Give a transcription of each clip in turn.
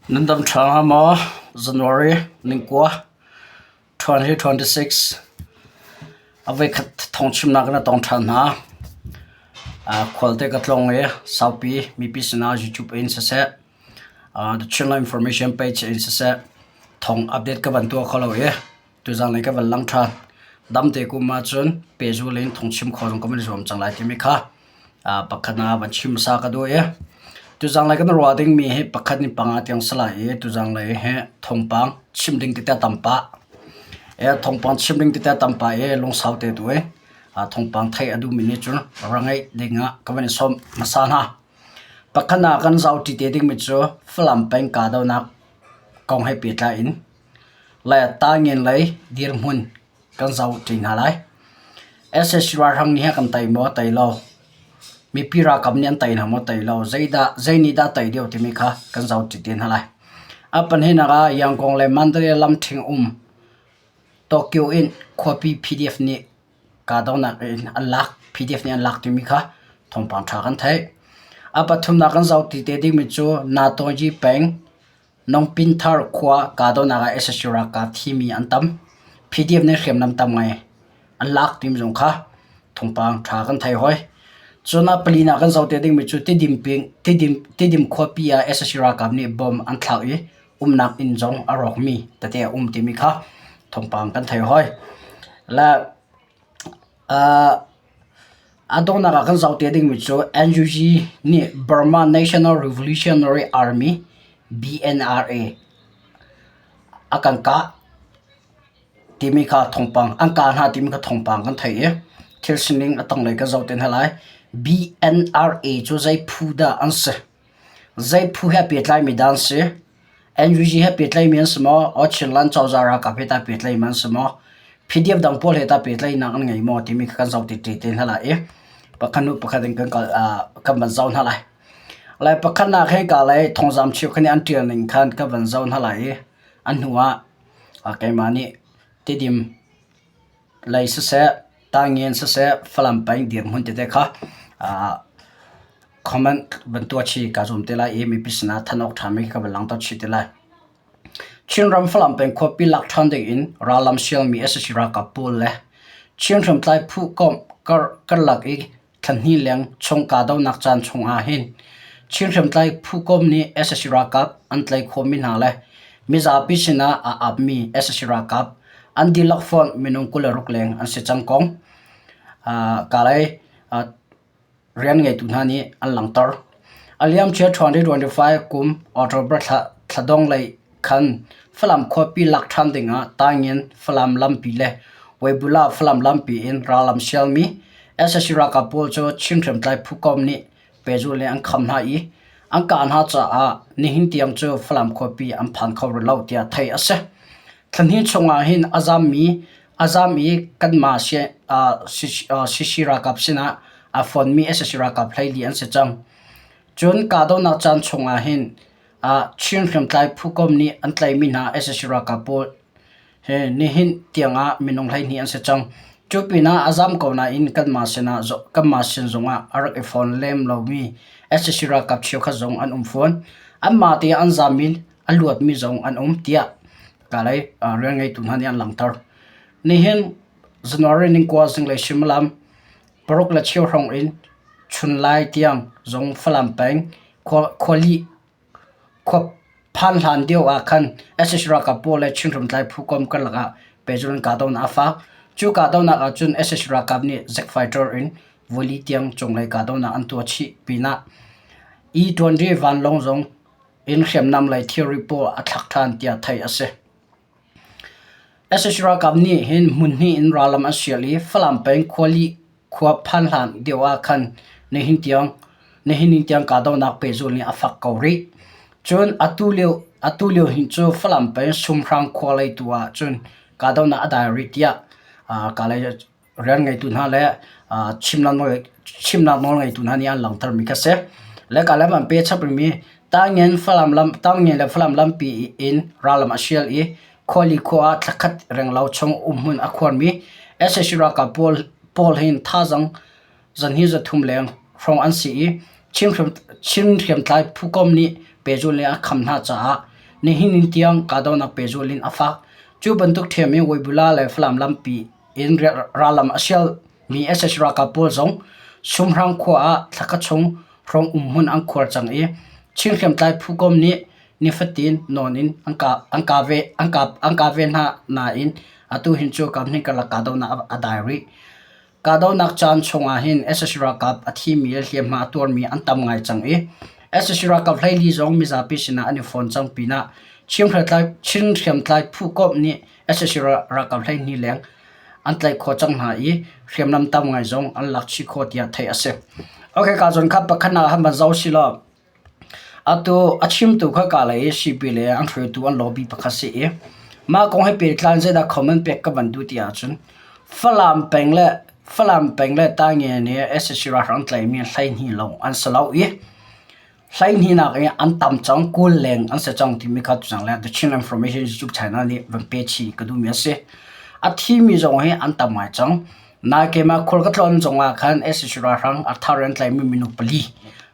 Nan dam ṭha hnga maw? January ningkua 2026 a voikhat thawngchimnak in a tong ṭhan hna. Khualte ka tlawng i saupi mipi sinah YouTube in siseh, The Chinland Information page in siseh thawng update ka van tuah kho lo i Tuzanlei ka van lang ṭhan. Damte kum ahcun pehzul in phungchim kho zong ka van i zuam cang lai timi kha pakhat ah van chim hmasa ka duh i tuzanlei kan ruah dingmi hi pakhat in panga tiang si lai i tuzanlei hi thawngpang chim ding tete a tam pah. Thawngpang chim ding tete a tam pah i lungsau te tu i thawngpang theih a duhmi nih cun ra ngeih ding ah ka van i sawm hmasa hna. Pakhat ah kan zohṭi te dingmi cu Falam peng kahdohnak kong he pehtlai in Taingen lei dirhmun kan zohṭi hna lai. Sac ralhrang nih kan tei maw tei lo, mipi ralkap nih an tei hna maw tei lo, zeidah zei nih dah tei deuh timi kha kan zohṭi te hna lai. A pahnihnak ah Yangon le Mandalay lamṭhing um Tokyo in khuapi PDF nih kahdohnak in an lak, PDF nih an lak timi kha thawngpang ṭha kan theih. A pathumnak kan zohṭi te dingmi cu Natawgyi peng Nongpinthar khua kahdohnak ah sac ralkap thimi an tam. PDF nih hriamnam tam ngai an lak timi zong kha thawngpang ṭha kan thei hoi. Cun a palinak kan zoh te dingmi cu Tidim ping Tidim Tidim khuapi ah sac ralkap nih bomb an thlak i umnak inn zong a rawkmi tete a um timi kha thawngpang kan thei hoi. Le A donghnak ah kan zoh te dingmi cu NUG nih Burma National Revolutionary Army BNRA a kan kah timi kha thawngpang an kah hna timi kha thawngpang kan theih i thil sining a tanglei kan zoh te hna lai. BNRA cu zei phu dah an si? Zei phu he pehtlaimi dah an si? NUG he pehtlaimi an si maw? Aw Chinland cozah ralkap he tah pehtlaimi an si maw? PDF dang pawl he tah pehtlaihnak an ngei maw timi kha kan zoh ti te hna lai i pakhat hnu pakhat in kan kal kan van zoh hna lai. Lai pakhatnak he ka lei thawngzam cheukhat nih an ṭial ning khan kan van zoh hna lai i a hnu ah keimah nih Tidim lei siseh, Tangen siseh, Falam peng dirhmun tete kha comment van tuah chih kaa zuam te lai i mipi sinah thanh awk ṭhami ka van langhter chih te lai. Chinram Falam peng khuapi lak ṭhan ding in rallam sialmi sac ralkap pawl le Chin hriamtlai phu komh karlak i Thlahnih leng chung kahdohnak caan chung ahhin Chin hriamtlai phukomh nih sac ralkap an tlaih khawhmi hna le mizapi sinah aa apmi sac ralkap an dihlak fonh minung 26 leng an si cang kong kalay rian ngeitu hna nih an langhter. A liamcia 2025 kum October thla thladong lei khan Falam khuapi lak ṭhan dingah Taingen Falam lampi le Weibula Falam lampi in rallam sialmi sac ralkap pawl cu Chin hriamtlai phukomh nih pehzulh in an kham hna i an kah hna caah nihin tiang cu Falam khuapi an phan kho rih lo tiah theih a si. Thlahnih chungah hin a zammi a zam i kanmah CC ralkap sinah aa fonmi sac ralkap 14 an si cang. Cun kahdohnak caan chungah hin Chin hriamtlai phukomh nih an tlaihmi hna sac ralkap pawl hi nihin tiangah minung 12 an si cang. Cu pinah a zam ko nain kanmah sinah kanmah sin zongah a rak i fon lem lomi sac ralkap cheukhat zong an um fawn. Anmah te an zam i a luatmi zong an um tiah kalay rian ngeitu hna nih an langhter. Nihin January ningkua zinglei suimilam paruk le cheu hrawng in chunlai tiang zong Falam peng khuali khuaphan hlan deuh ah khan sac ralkap pawl le Chin hriamtlai phu kom karlak ah pehzulh in kahdohnak a fak. Cu kahdohnak ah cun sac ralkap nih jet fighter in voili tiang cunglei kahdohnak an tuah chih pinah E-20 vanlawng zong in hriamnam lei thilri pawl a thlak ṭhan tiah theih a si. Sac ralkap nih hin hmun hnih in rallam an sial i Falam peng khuali khua phan hlan deuh ah khan nihin tiang nihin ni tiang kahdohnak pehzulh nih a fak ko rih. Cun atu lio atu lio hin cu Falam peng Sumhrang khua lei tu ah cun kahdohnak a dai rih tiah kalay rian ngeitu hna le chimnak nawl chimnak nawl ngeitu hna nih an langhtermi kha si. Le ka lam an pe chap rihmi Tangen Falam lam Tangen le Falam lampi in rallam a sial i khuali khua ah thlakhat renglo chung umhmun a khuarmi sac ralkap pawl pawl hin thazang zanhi zathum leng hrawng an si i Chin hriamtlai phukom nih pehzulh le a kham hna caah. Nihin in tiang kahdohnak pehzulh in a fak. Cu bantuk ṭhiam in Weibula le Falam lampi in rallam a sialmi sac ralkap pawl zong Sumhrang khua ah thlakhat chung hrawng umhmun an khuar cang i Chin hriamtlai phukom nih nifatin nawn in an kah ve hna nain atu hin cu kaphnih karlak kahdohnak a dai rih. Kahdohnak caan chungah hin sac ralkap a thimi le hliamhma a tuarmi an tam ngai cang i sac ralkap 14 zong mizapi sinah an i fon cang pinah Chin hriamtlai phu komh nih sac ralkap 12 leng an tlaih khawh cang hna i hriamnam tam ngai zong an lak chih khawh tiah theih a si. Okay, ka zawn kha pakhat nak han van zoh si law Atu a chimtu kha kaa lei i sipi le an hruaitu an lobby pakhat si i mah kong he pehtlai in zeidah comment pek ka van duh ti ahcun Falam peng le Falam peng le Taingen i sac ralhrang tlaihmi 12 lawng an si lo i 12 nak i an tam cang 20 leng an si cang timi kha tucang le The Chin Information YouTube channel nih van pe chih ka duhmi a si. A thimi zong hi an tam ngai cang. Nai keimah khual ka tlawn zong ah khan sac ralhrang a thar an tlaihmi minung pali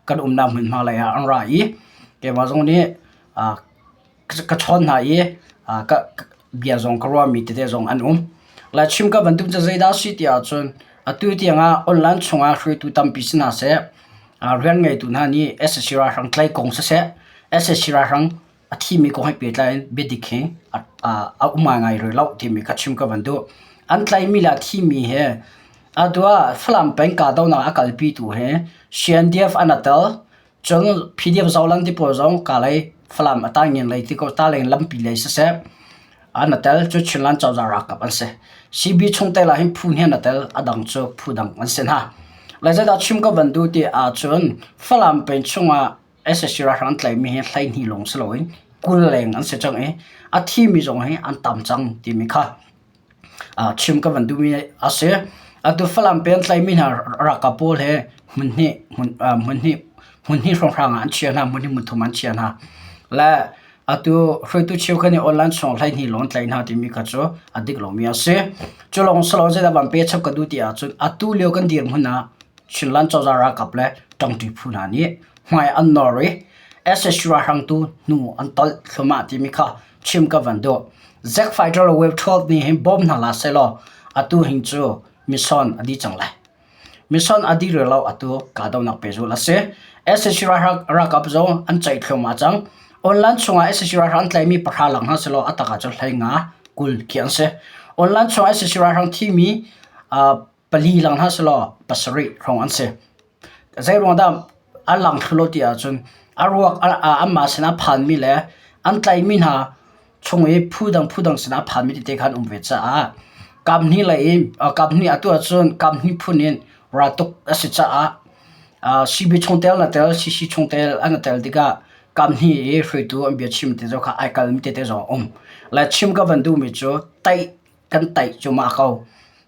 kan umnak hmunhma lei ah an ra i keimah zong nih ka chawn hna i ka bia zong ka ruahmi tete zong an um. Laichim ka bantuk cu zeidah a si ti ahcun atu tiangah online chungah hruaitu tampi si hna seh, rian ngeitu hna nih sac ralhrang tlaih kong siseh, sac ralhrang a thimi kong he pehtlai in biadik hi a um ngaingai rih lo timi kha chim ka van duh. An tlaihmi le a thimi he atu ah Falam peng kahdohnak a kalpitu he CNDF an a tel. Cun PDF Zoland ti pawl zong kalay Falam a tangin lei ti ko taleng lampi lei siseh an a tel cu Chinland cozah ralkap an si. CB chungtel ah hin phu hnih an a tel a dang cu phu dang an si hna. Lai zeidah chim ka van duh ti ahcun Falam peng chungah sac ralhrang an tlaihmi hi 12 lawng si loin 20 leng an si cang i a thimi zong hi an tam cang timi kha chim ka van duhmi a si. Atu Falam peng tlaihmi hna ralkap pawl he hmunhnih hmunhnih hmunhnih hrawnghrang ah an chia hna hmunhnih hmunthum an chia hna. Le atu hruaitu cheukhat nih online chung 12 lawng an tlaih hna timi kha cu a dik lomi a si. Cu lawng si lo zeidah van pe chap ka duh ti ahcun atu lio kan dirhmun ah Chinland cozah ralkap le ṭangṭi phu hna nih hmai an nawr i sac ralhrang tu hnu an tolh thluahmah timi kha chim ka van duh. Zack Fighter le Wave 12 nih hin bawm hna hlah sehlaw atu hin cu mission a dih cang lai. Mission a dih rih lo atu kahdohnak pehzulh a si. sac ralkap zong an ceih thluahmah cang. Online chungah sac ralhrang an tlaihmi pahra lang hna sehlaw a tak ah cun 15 20 khi an si. Online chungah sac ralhrang thimi pali lang hna sehlaw pasarih hrawng an si. Zeiruang dah a lang thlu lo ti ahcun a ruak anmah sinah phanmi le an tlaihmi hna chung i phu dang phu dang sinah phanmi tete kha an um ve caah kaphnih lei in kaphnih atu ahcun kaphnih phun in raltuk a si caah CB chungtel na tel CC chungtel an i tel tikah kaphnih i hruaitu an biachim ti zong kha ai kalmi tete zong a um. Le chim ka van duhmi cu taih kan taih cuahmah ko.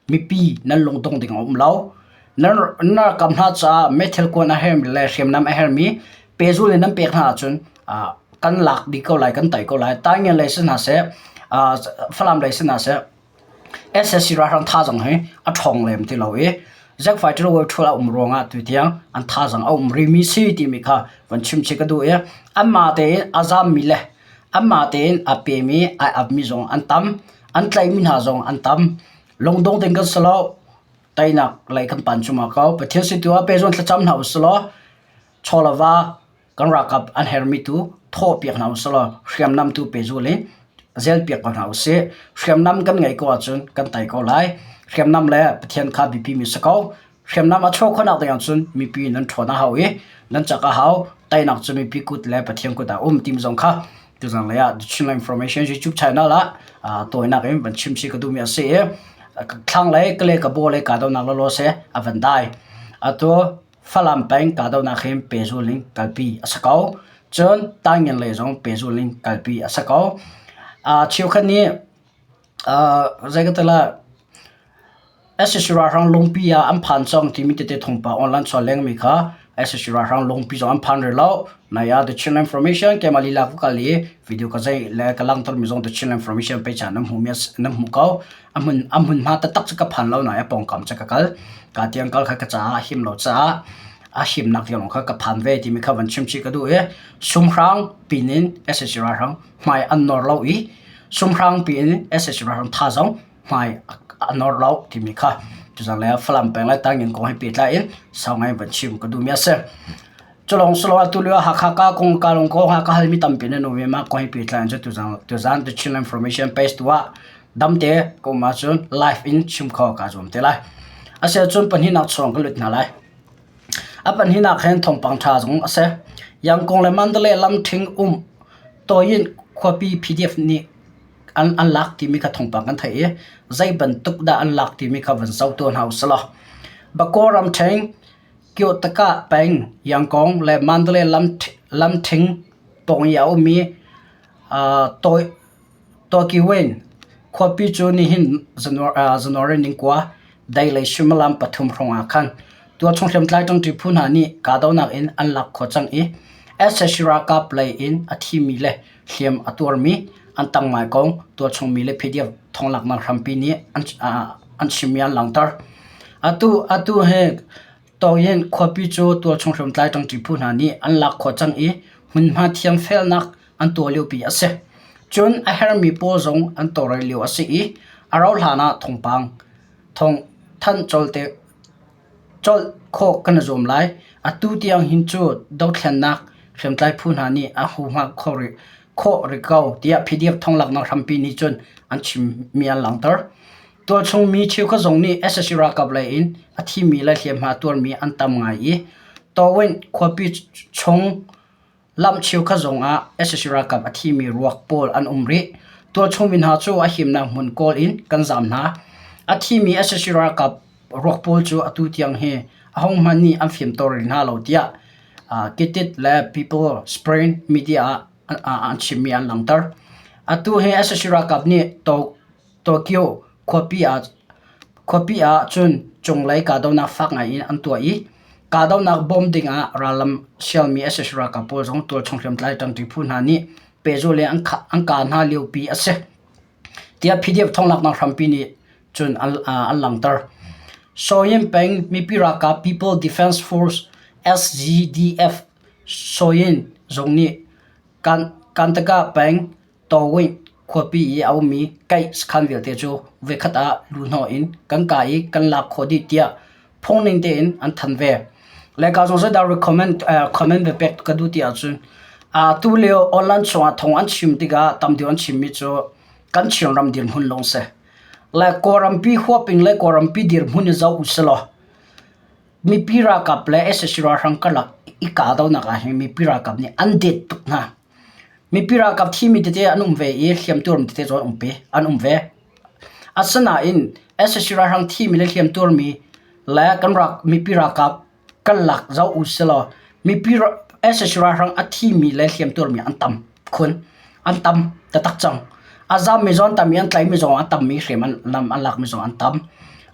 Mipi nan lungdong ding a um lo. Nan ralkap hna caah meithal kuan a hermi le hriamnam a hermi pehzul in nan pek hna ahcun kan lak dih ko lai, kan tai ko lai. Taingen lei si hna seh, Falam lei si hna seh, SSC ralhrang thazaang hi a ṭhawng lem ti lo i Zack Fighter World Tour a um ruangah tutiang an thazaang a um rihmi si timi kha van chim chih ka duh i anmah tein a zammi le Anmah tein a pemi, ai apmi zong an tam. An tlaihmi hna zong an tam. Lungdong ding kan si lo. Teinak lei kan pan cuahmah ko. Pathian sin tu ah pehzun thlacam hna usih law chaw le va kan ralkap an herhmi tu thawhpiak hna usih law hriamnam tu pehzul in zelpiak ko hna usih. Hriamnam kan ngeih ko ahcun kan tei ko lai. Hriamnam le Pathian kha biapimi si ko. Hriamnam a chuah khawhnak ding ahcun mipi nan ṭhawn a hau i nan cak a hau. Teinak cu mipi kut le Pathian kut ah um timi zong kha tuzang lei ah The Chinland Information YouTube channel ah tawinak in van chim si ka duhmi a si i thlanglei Kale Kabaw lei kahdohnak lawlaw si a van dai. Atu Falam peng kahdohnak hin pehzul in kalpi a si ko. Cun Taingen lei zong pehzul in kalpi a si ko. Cheukhat nih Zei ka ti lai, sac ralhrang lungpi ah an phan cang timi tete thawngpang online chuah lengmi kha sac ralhrang lungpi zong an phan rih lo. Nai ah The Chin Information keimah lila ka kal i video ka zeih le ka langhtermi zong The Chin Information page ah nan hmuhmi nan hmuh ko. A hmun a hmunhma taktak cu ka phan lo nain a pawngkam cu ka kal. Ka tiang kal kha ka caah a him lo caah. A himnak ding lawng kha ka phan ve timi kha van chim chih ka duh i sumhrang pin in sac ralhrang hmai an nawr lo i sumhrang pin in sac ralhrang tha zong hmai a nawr lo timi kha tuzan le Falam peng le Tangin kong he pehtlai in sau ngai van chim ka duhmi a si. Culong silo atu lio Hakha ka kong ka lung kong ha ka halmi tampi nan um i mah kong he pehtlai in cu tuzan tuzan The Chinland Information page tu ah damte ka um ahcun live in chim kho ka zuam te lai. Asiahcun pahnihnak chung ka lut hna lai. A pahnihnak hin thawngpang ṭha zong a si. Yangon le Mandalay lamṭhing um Tawiin khuapi PDF nih an an lak timi kha thawngpang kan theih i zei bantuk dah an lak timi kha van zoh tuah hna usih law. Bakaw ramṭhing Kyotaka peng Yangon le Mandalay lamṭhing pawng i a ummi Tawi Tawkiwin khuapi cu nihin January ni kua deilei suimilam pathum hrawngah khan tualchung hriamtlai ṭangṭi phu hna nih kahdohnak in an lak khawh cang i sac ralkap lei in a thimi le hliam a tuarmi an tam ngai kong tualchung mi le PDF thawnglaknak hrampi nih an chimmi an langhter. Atu atu hi Tawyin khuapi cu tualchung hriamtlai ṭangṭi phu hna nih an lak khawh cang i hmunhma thiamfelnak an tuah liopi a si. Cun a herhmi pawl zong an tawlrel lio a si i a rauhhlan ah thawngpang thawng thanh colh khawh kan i zuam lai. Atu tiang hin cu dothlennak hriamtlai phu hna nih a huhma khawh rih ko tiah PDF thawnglaknak hrampi nih cun an chimmi an langhter. Tualchung mi cheukhat zong nih sac ralkap lei in a thimi le hliamhma tuarmi an tam ngai i Tawin khuapi chung Lam cheukhat zongah sac ralkap a thimi ruak pawl an um rih. Tualchung mi hna cu a himnak hmun kawl in kan zaam hna. A thimi sac ralkap ruak pawl cu atu tiang hi ahohmanh nih an fimtawl rih hna lo tiah Kitit le People Spring media ah an chimmi an langhter. Atu hi sac ralkap nih Tokyo khuapi ah cun cunglei kahdohnak fak ngaiin an tuah i kahdohnak bawm dingah rallam sialmi sac ralkap pawl zong tualchung hriamtlai ṭangṭi phu hna nih pehzulh in an kah hna liopi a si tiah PDF thawnglaknak hrampi nih cun an langhter. Soyin peng mipi ralkap People Defense Force SGDF Soyin zong nih Kantaka peng Tawin khuapi i a ummi Kaih sakhan vialte cu voikhat ah luhhnawh in kan kah i kan lak khawh dih tiah phungning tein an thanh ve. Le ka zong zeidah recommend comment ve pek ka duh ti ahcun tu lio online chungah thong an chim tikah tam deuh an chimmi cu kan Chinram dirhmun lawng si. Le Kawlrampi huaping le Kawlrampi dirhmun i zoh usilaw mipi ralkap le sac ralhrang karlak i kahdohnak ah hin mipi ralkap nih an det tuk hna. Mipi ralkap thimi tete an um ve i hliamtuarmi tete zong an um ve. Asinain sac ralhrang thimi le hliamtuarmi le kan mipi ralkap kan lak zoh u silaw mipi sac ralhrang a thimi le hliamtuarmi an tam khun. An tam taktak cang. A zammi zong an tam i an tlaimi zong an tam i hriam an lakmi zong an tam.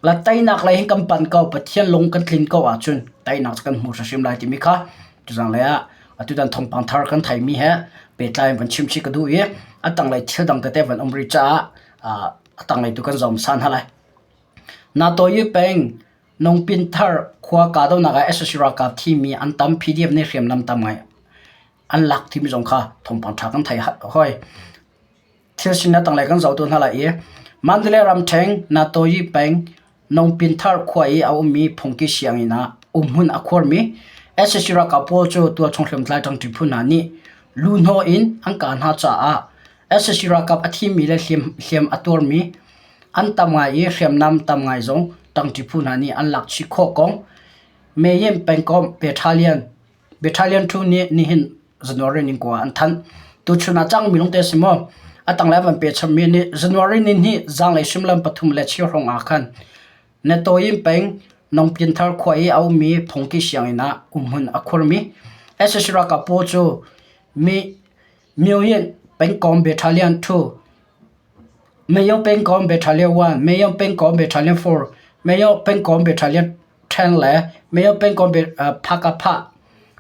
Le teinak lei hin kan panh ko, Pathian lung kan tlin ko ahcun teinak cu kan hmu hrimhrim lai timi kha tuzang lei ah atutan thawngpang thar kan theimi he pehtlai in van chim chih ka duh i a tanglei thil dang tete van um rih caah a tanglei tu kan zom san hna lai. NATO i peng Nongpin thar khua kahdohnak ah sac ralkap thimi an tam PDF nih hriamnam tam ngai an lak timi zong kha thawngpang ṭha kan thei hoi. Thil sinak tanglei kan zoh tu hna lai i Mandalay ramṭheng Natoyi peng Nongpinthar khua i a ummi phungki sianginn ah umhmun a khuarmi sac ralkap pawl cu tualchung hriamtlai ṭangṭi phu hna nih luhhnawh in an kah hna caah sac ralkap a thimi le hliam a tuarmi an tam ngai i hriamnam tam ngai zong ṭangṭi phu hna nih an lak chih khawh kong Meyin pengkomh Battalion Battalion 2 nih nihin January ni kua an thanh. Tuchun ah cangmi lungte si maw? A tanglei van pe chammi nih January ni hnih zanglei suimilam pathum le cheu hrawng ah khan Netoyin peng Nongpinthar khua i a ummi phungki sianginn ah umhmun a khurmi sac ralkap pawl cu mi Myoyin pengkom Battalion 2 Mayo pengkom Battalion 1, Mayo pengkom Battalion 4, Mayo pengkom Battalion 10 le Mayo pengkom Phakapha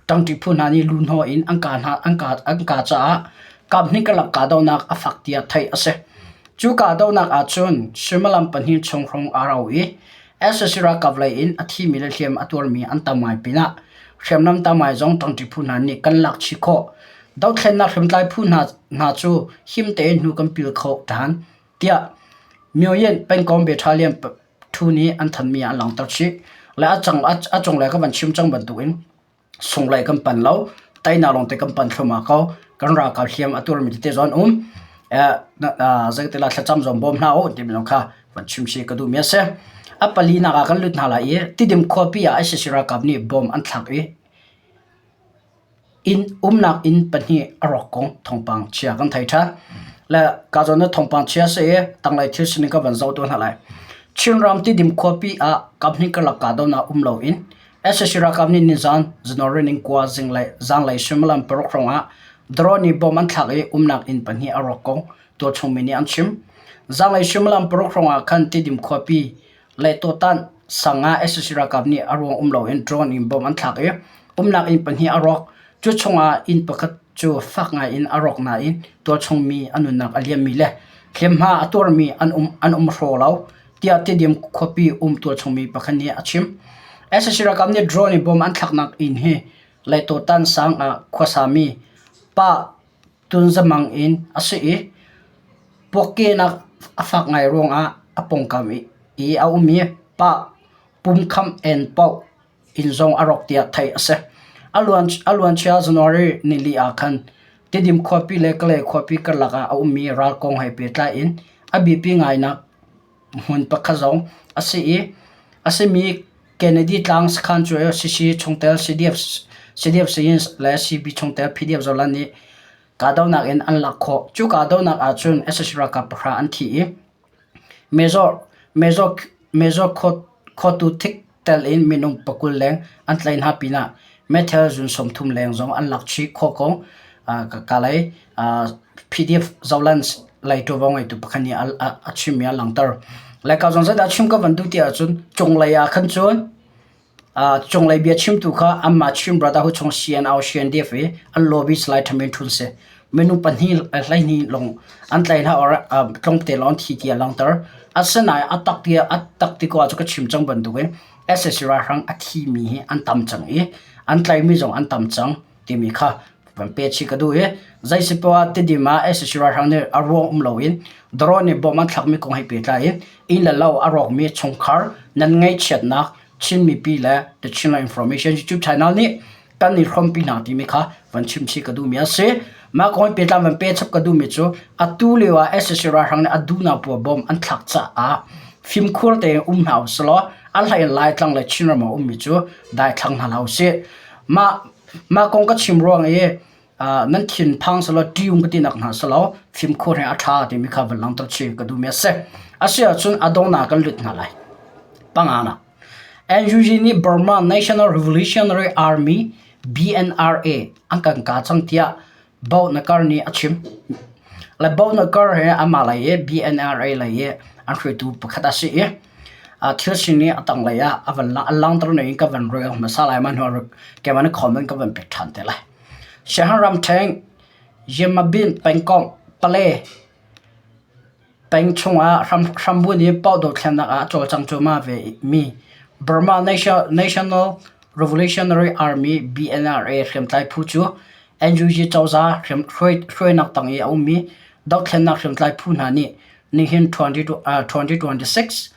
ṭangṭi phu hna nih luhhnawh in an kah hna an kah an kah caah kaphnih karlak kahdohnak a fak tiah theih a si. Cu kahdohnak ahcun suimilam pahnih chung hrawng aa rau i sac ralkap lei in a thimi le hliam a tuarmi an tam ngai pinah. Hriamnam tamai zong ṭangṭi phu hna nih kan lak chih khawh. Dothlennak hriamtlai phu hna cu him tein hnu kan pil kho ṭhan, tiah Myoyin pengkomh Battalion Thu nih an thanmi ah an langhter chih. Le a cunglei ka van chim cang bantukin sunglei kan pan lo, teinak lawngte kan pan thluahmah ko. Kan ralkap hliam a tuarmi tete zong an um. Zeitilah thlacam zong bawm hna u timi zong kha van chim chih ka duhmi a si. A palinak ah kan lut hna lai i Tidim khuapi ah ICC ralkap nih bom an thlak i Inn umnak inn pahnih a rawk kong thawngpang chia kan thei ṭhan. Le ka zawn na thawngpang chia si i tanglei thil sining ka van zoh tuah hna lai. Chinram Tidim khuapi ah kaphnih karlak kahdohnak um loin sac ralkap nih nizan January ning kua zinglei zanlei suimilam paruk hrawng ah drone nih bomb an thlak i umnak inn pahnih a rawk kong tualchungmi nih an chim. Zanlei suimilam paruk hrawng ah khan Tidim khuapi Lehtawtan sang ah sac ralkap nih a ruang um loin drone in bomb an thlak i umnak inn pahnih a rawk. Cu chungah inn pakhat cu fak ngai in a rawk nain tualchung mi a nunnak a liammi le hliamhma a tuarmi an um an um hraw lo tiah Tidim khuapi um tualchung mi pakhat nih a chim. Sac ralkap nih drone in bomb an thlaknak inn hi Lehtawtan sang ah khuasami Pa Tunzamang in a si i puakkehnak a fak ngai ruangah a pawngkam i a um i pa pumkham en paoh inn zong a rawk tiah theih a si. A luancia January nili ah khan Tidim khuapi le Kalay khuapi karlak ah a ummi ral kong he pehtlai in a biapi ngainak hmun pakhat zong a si i a simi Kennedy Tlang sakhan cu CC chungtel CDF, Sayin le CB chungtel PDF Zolan nih kahdohnak in an lak khawh. Cu kahdohnak ahcun sac ralkap pahra an thi i Major Major Major Khotu Thik tel in minung pakul leng an tlaih hna pinah meithal zun 30 leng zong an lak chih khawh ko. Kalay PDF Zolan lei ṭuanvo ngeitu pakhat nih a chimmi a langhter. Laica zong zeidah chim ka van duh ti ahcun cunglei ah khan cun cunglei bia chimtu kha anmah Chin Brotherhood chung CNO CNDF i an lobby Salai Thamin Htun si. Minung pahnih 12 lawng an tlaih hna or tlawngte lawng an thi ti a langhter. Asinain a tak ti a tak ti ko ahcun ka chim cang bantukin sac ralhrang a thimi hi an tam cang i an tlaihmi zong an tam cang. timi kha van pe chih ka duh i zeisipoah Tidim ah sac ralhrang nih a ruang um loin drone nih bomb an thlakmi kong he pehtlai in inn le lo a rawkmi chungkhar nan ngaihchiatnak Chin mipi le The Chinland Information YouTube channel nih kan i hrawmpi hna timi kha van chim chih ka duhmi a si. Mah kong he pehtlai van pe chap ka duhmi cu atu lio ah sac ralhrang nih a duhnak pawl bomb an thlak caah fimkhur tein um hna usih law a hlei in Laitlang le Chinram ah ummi cu daithlang hna hlah usih. Mah Mah kong ka chim ruang i nan thinphang selaw ṭiung ka tinak hna selaw fimkhur he a ṭha timi kha van langhter chih ka duhmi a si. A si ahcun a donghnak kan lut hna lai. Panganak. NUG nih Burma National Revolutionary Army BNRA an kan ka cang tiah Bonakar nih a chim. Le Bonakar he amah lei i BNRA lei i an hruaitu pakhat a si i thil sining a tanglei ah a van a langhter ning in ka van rel hmasa lai ma hnu keimah nih comment ka van pek ṭhan te lai. Siahan ramṭheng Yemabin pengkomh Pale Peng chungah hrambunh i paoh dothlennak ah a cawlcang cuahmah ve mi Burma National Revolutionary Army (BNRA) hriamtlai phu cu NUG cozah hruainak tang i a ummi dothlennak hriamtlai phu hna nih nihin 2026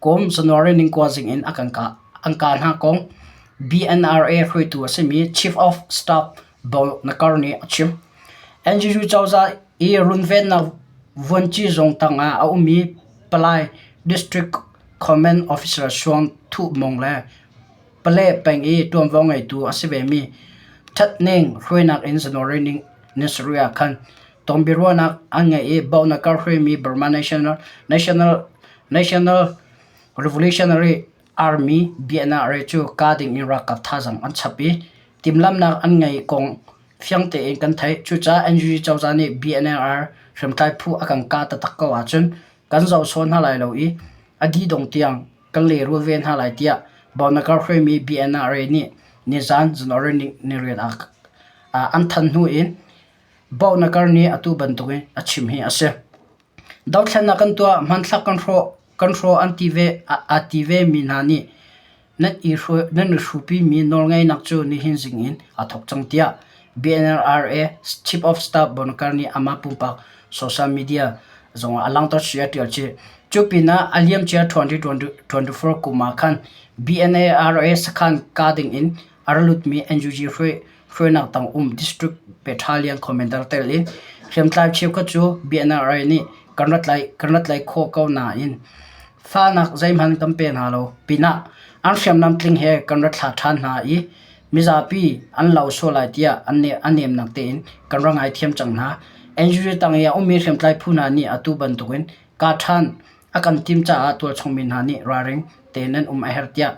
kum January ningkua zing in an kah hna kong BNRA hruaitu a simi Chief of Staff Bo Nakar nih a chim. NUG cozah i runvennak vuanci zung tangah a ummi Palai District Command Officer Suang Thuh Mong le Pale peng i ṭuanvo ngeitu a si vemi That Ning hruainak in January ni sarih ah khan tonbiaruahnak an ngei i Bo Nakar hruaimi Burma National National National Revolutionary Army BNRA cu kaa ding in ralkap thazaang an chap i timhlamhnak an ngeih kong fiang tein kan theih. Cucaah NUG cozah nih BNR hriamtlai phu a kan kah taktak ko ahcun kan zoh sawh hna lai lo i a dihdong tiang kan lehrul ve hna lai tiah Bonakar hruaimi BNRA nih nizan January niriat ah an thanh hnu in Bonakar nih atu bantukin a chim hi a si. Dothlennak kan tuah, hmanthlak kan hrawh, kan hrawh an ti ve, aa ti ve mi hna nih. Nan i hrupimi nawlngeihnak cu nihin zing in aa thawk cang tiah BNRA Chief of Staff Bonakar nih amah pumpak social media zongah a langhter chih a ṭial chih. Cu pinah a liamcia 2024 kum ah khan BNRA sakhan kah dingin a ra lutmi NUG hruainak tang um District Battalion Commander tel in hriamtlai cheukhat cu BNRA nih kan rat lai khawh ko nain Fahnak zeihmanh kan pe hna lo pinah an hriamnam tling he kan ra thlah ṭhan hna i mizapi an lo sual lai tiah a nemnak tein kan ra ngaithiam cang hna. NUG tang i a ummi hriamtlai phu hna nih atu bantukin kah ṭhan a kan timh caah tualchung mi hna nih ralring tein an um a herh tiah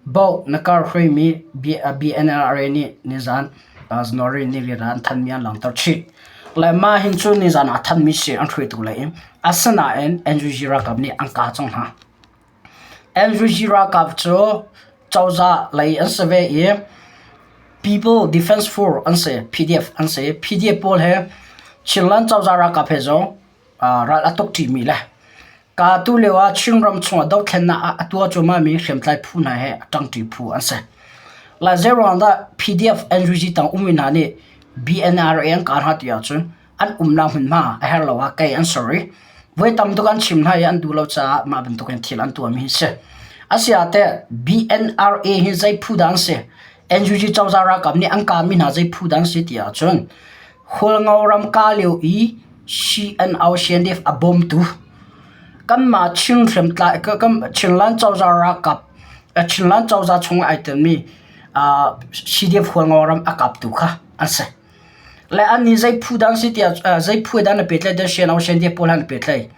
Boh na kar hruaimi BNLRA nih nizan January niriat ah an thanmi an langhter chih. Le mah hin cu nizan ah thanmi si an hruaitu lei in. Asinain NUG ralkap nih an kah cang hna. NUG ralkap cu cozah lei an si ve i People Defense Force an si, PDF an si. PDF pawl he Chinland cozah ralkap he zong ral a tuk ṭimi le Ka tu lio ah Chinram chungah dothlennak ah a tuah cuahmahmi hriamtlai phu hna he a ṭangṭi phu an si. Lai zeiruang dah PDF NUG tang ummi hna nih BNRA an kah hna ti ahcun an umnak hmunhma a herh lo ah kei an ser i voi tam tuk an chim hna i an duh lo caah mah bantukin thil an tuahmi hi si. Asiah teh BNRA hi zei phu dah an si? NUG cozah ralkap nih an kahmi hna zei phu dah an si ti ahcun Hualngo ram kah lio i CNO CNDF a bawmtu kanmah Chin hriamtlai Chinland cozah ralkap Chinland cozah chung ai telmi CDF Hualngo ram a kaptu kha an si. Le annih zei phu dah an si tiah zei phu dah an i pehtlaih tiah CNO CNDF pawl han i pehtlaih.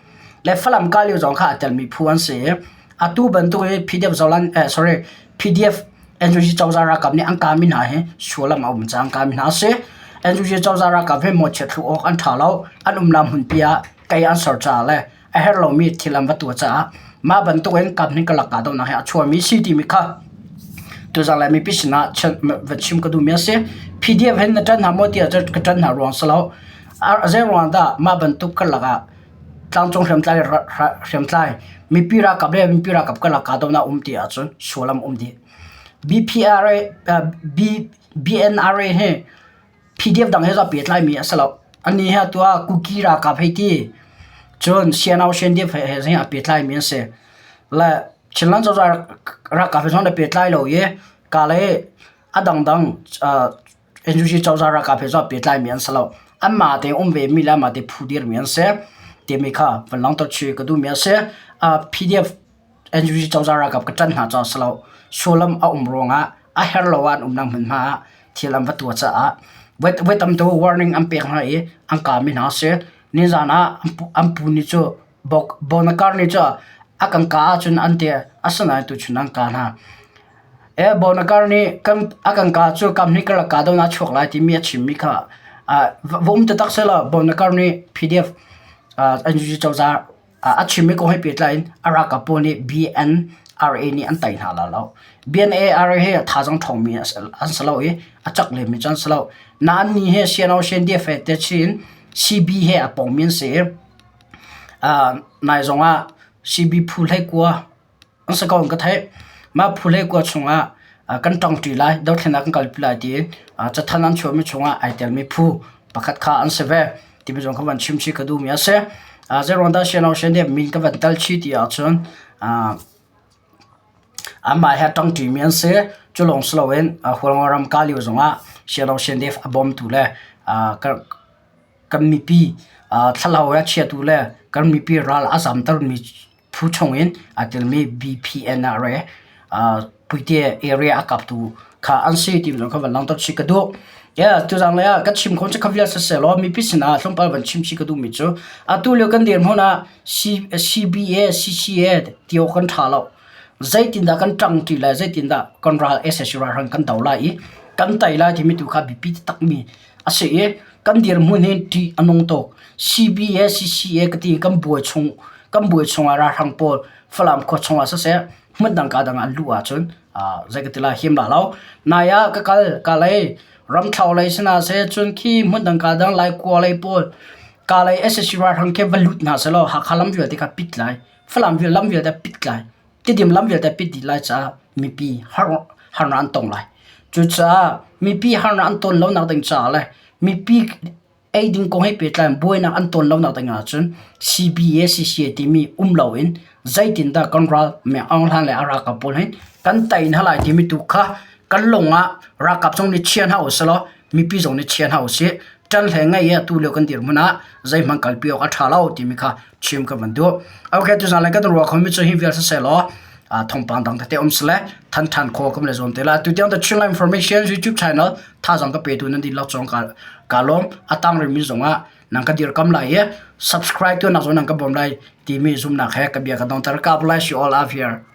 Le Falam kah lio zong kha aa telmi phu an si i atu bantuk i PDF Zoland sorry PDF NUG cozah ralkap nih an kahmi hna hi sullam a um caah an kahmi hna a si. NUG cozah ralkap hi mawchiat thlu awk an ṭha lo. An umnak hmunpi ah kei an ser caah le a herh lomi thil an va tuah caah mah bantuk in kap hnih karlak kahdohnak hi a chuahmi si timi kha tuzang le mipi sinah va chim ka duhmi a si. PDF hin na ṭanh hna maw tiah ka ṭanh hna ruang si lo. Zei ruang dah mah bantuk karlak ah tlangcung hriamtlai hriamtlai mipi ralkap le mipi ralkap karlak kahdohnak um ti ahcun sullam um dih. BPRA B, BNRA hi PDF dang he zong pehtlaimi a si lo. Annih hi atu ah Kuki ralkap hei ti cun CNO CNDF he he a pehtlaimi an si. Le Chinland cozah ralkap he zong an pehtlai lo i ka le a dangdang NUG cozah ralkap he zong pehtlaimi an si lo. Anmah te um vemi le anmah te phu dirmi an si timi kha van langhter chih ka duhmi a si. PDF NUG cozah ralkap ka ṭanh hna caah si lo. Sullam a um ruangah a herh lo ah an umnak hmunhma ah thil an va tuah caah voi tam tu warning an pek hna i an kami hna a si. Nizan ah an pu nih cu Bonakar nih cu a kan kah ahcun an ti asinain tuchun an kah hna. E Bonakar nih kan a kan kah cu kam hnih karlak kahdohnak a chuak lai timi a chimmi kha va um taktak sehlaw Bonakar nih PDF NUG cozah a chimmi kong he pehtlai in a ralkap pawl nih BNRA nih an tei hna lai lo. BNRA hi thazaang ṭhawngmi an si lo i a cak lemmi cu an si lo. Nain ni hi CNO CNDF he te chin CB he a pongmi an si i nai zong ah CB phu hleikua An si ko in ka theih. Mah phu kua chungah kan ṭangṭi lai, dothlennak kan kalpi lai tiin cathanh an chuahmi chungah ai telmi phu pakhat kha an si ve timi zong kha van chim chih ka duhmi a si. Zeiruang dah Siano Sian min ka van tel chih ti ahcun anmah he ṭangṭimi an si. Cu lawng si loin Hualngo ram Kalio zongah Siano Sian a bawmtu le kan mipi thlalau a chiatu le kan mipi ral a zamtermi phu chungin aa telmi BPNRA Puite area a kaptu kha an si ti zong kha van langhter chih ka duh. Yeah, tuzang lei ah ka chim khawh cu kha vial siseh mipi sinah tlawmpal van chim chih ka duhmi cu atu lio kan dirhmun ah CBA, CCA ti awk kan ṭha lo. Zeitindah kan ṭang ṭi lai, zeitindah kan ral SSC ralhrang kan do lai i kan tei lai timi tu kha biapi takmi a si i kan dirhmun hi ṭih a nung tuk. CBA, CCA ka ti kan buai chung kan buai chungah ralhrang pawl Falam khua chungah siseh hmun dang ka dang ah an luh ahcun zei ka ti lai him la lo. Nai ah ka kal ka lei ramthlo lei si hna seh cun khi hmun dang ka dang Laikua lei pawl ka lei SSC ralhrang khi va lut hna sehlaw Hakha lam vialte kha pit lai. Falam lam vialte pit lai. Tidim lam vialte pit dih lai caah mipi harnak an tong lai. Cucaah mipi harnak an ton lonak ding caah le mipi eiding kong he pehtlai in buainak an ton lonak ding ahcun CBA CCA timi um loin zeitindah kan ral Meng Aung Hlaing le a ralkap pawl hi kan tei hna lai timi tu kha kan lung ah ralkap zong nih chia hna usih law mipi zong nih chia hna usih. Ṭan hlei ngei i atu lio kan dirhmun ah zeihmanh kalpi awk a ṭha lo timi kha chim ka van duh. Okay, tuzaan le kan ruah khomi cu hi vial siseh law thawngpang dang tete um sile than ṭhan kho kam le zuam te la. Tutiang the Chinland Information YouTube channel thazang ka petu nan dihlak cong ka ka lawm. A tang rimi zongah nang ka dirkam lai i subscribe tu nak zong nang ka bawm lai timi zumnak he ka bia ka dongter. God bless you all out here.